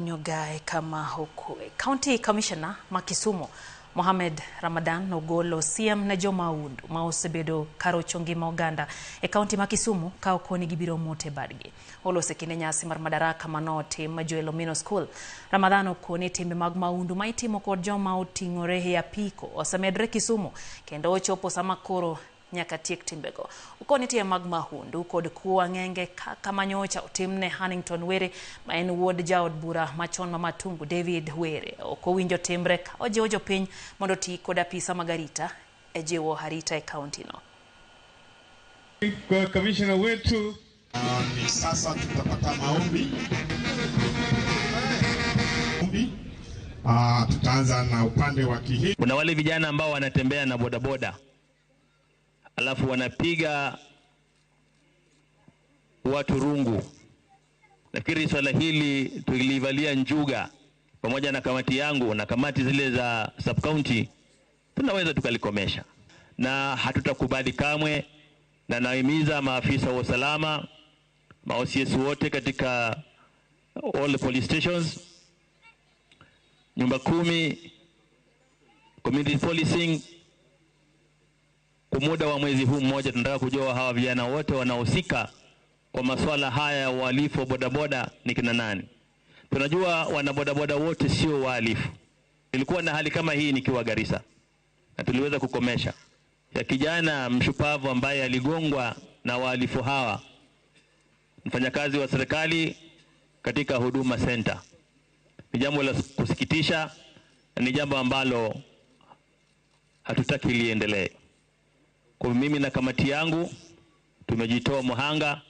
Nyogae kama okwe. County Commissioner ma Kisumu Mohamed Ramadan ogolo siem ne jomahundu ma osebedo karocho ngima oganda e kaunti ma Kisumu ka okoni gibiro mote badgi. Oloso e kinde nyasi mar Madaraka manotim Joel Omino School. Ramadhan okoni timbe mag mahundu ma itimo kod joma oting'ore e apiko osemedre Kisumu kendo ochopo sama koro nyaka tiek timbego. Okoni timbe mag mahundu kod kuo ang'enge kaka manyocha otimne Hannington Were ma en wuod jaod bura machon ma Matungu David Were. Ok owinjo timre ka ojiwo jopiny mondo oti kod apisa mag arita e jiwo arita e kaunti no. Kwa kamishna wetu Ni sasa tutapata maombi. Maombi. Tutaanza na upande wa Kihindi. Kuna wale vijana ambao wanatembea na bodaboda alafu wanapiga watu rungu. Nafikiri swala hili tulivalia njuga pamoja na kamati yangu na kamati zile za sub county, tunaweza tukalikomesha na hatutakubali kamwe, na nahimiza maafisa wa usalama, ma OCS wote katika all the police stations, nyumba kumi, community policing kwa muda wa mwezi huu mmoja, tunataka kujua hawa vijana wote wanaohusika kwa masuala haya ya uhalifu wa bodaboda ni kina nani. Tunajua wanabodaboda wote sio wahalifu. Nilikuwa na hali kama hii nikiwa Garissa na tuliweza kukomesha ya kijana mshupavu ambaye aligongwa na wahalifu hawa, mfanyakazi wa serikali katika Huduma Center. Ni jambo la kusikitisha na ni jambo ambalo hatutaki liendelee. Kwa mimi na kamati yangu tumejitoa muhanga